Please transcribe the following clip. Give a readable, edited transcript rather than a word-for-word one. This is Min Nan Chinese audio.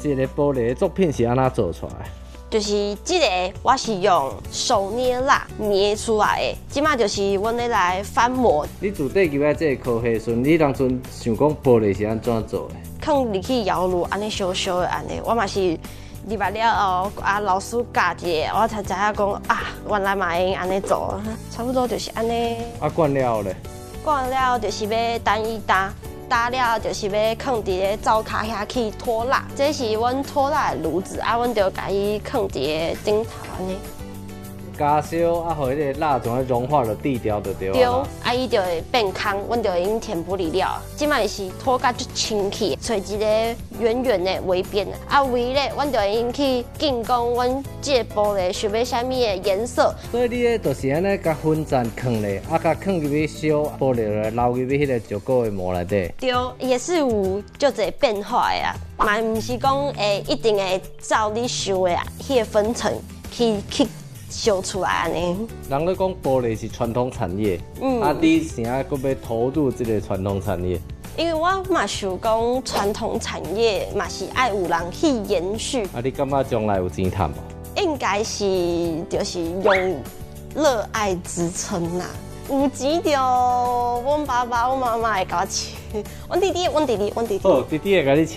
這个玻璃的作品是按怎做出來？就是這个，我是用手捏蠟捏出來的。這馬就是阮咧來翻模。你自綴入來這个科系時，你當陣想講玻璃是按怎做的？囥入去窯爐按呢燒燒的按呢，我嘛是入來了後，啊老師教一下，我才知影講啊，原來嘛會用按呢做，差不多就是按呢。啊，灌了咧？灌了就是欲等伊焦。焦了就是欲囥佇咧灶跤遐去脫蠟，這是阮脫蠟的爐子啊，阮就共伊囥佇咧頂頭按呢。加燒啊，予彼个蠟將融化了，滴掉就對。對，啊伊就會變空，阮就會用填玻璃料。這擺是脫甲足清氣，揣一個圓圓的圍邊，啊圍咧，阮就會用去揀講阮這个玻璃想欲啥物的顏色。所以你咧就是按呢，共粉層囥咧，啊，共囥入去燒玻璃來流入去彼个石膏的模內底。對，也是有足濟變化的啊，嘛毋是講會一定會照你想的彼个粉層去燒出來按呢。人咧講玻璃是傳統產業，啊，你啥閣欲投入這個傳統產業？因為我嘛想講傳統產業嘛是愛有人去延續。啊，你感覺將來有錢趁無？應該是就是用熱愛支撐啦。有錢就阮爸爸、阮媽媽會共我飼，阮弟弟、阮弟弟、阮弟弟。好，弟弟會共你飼。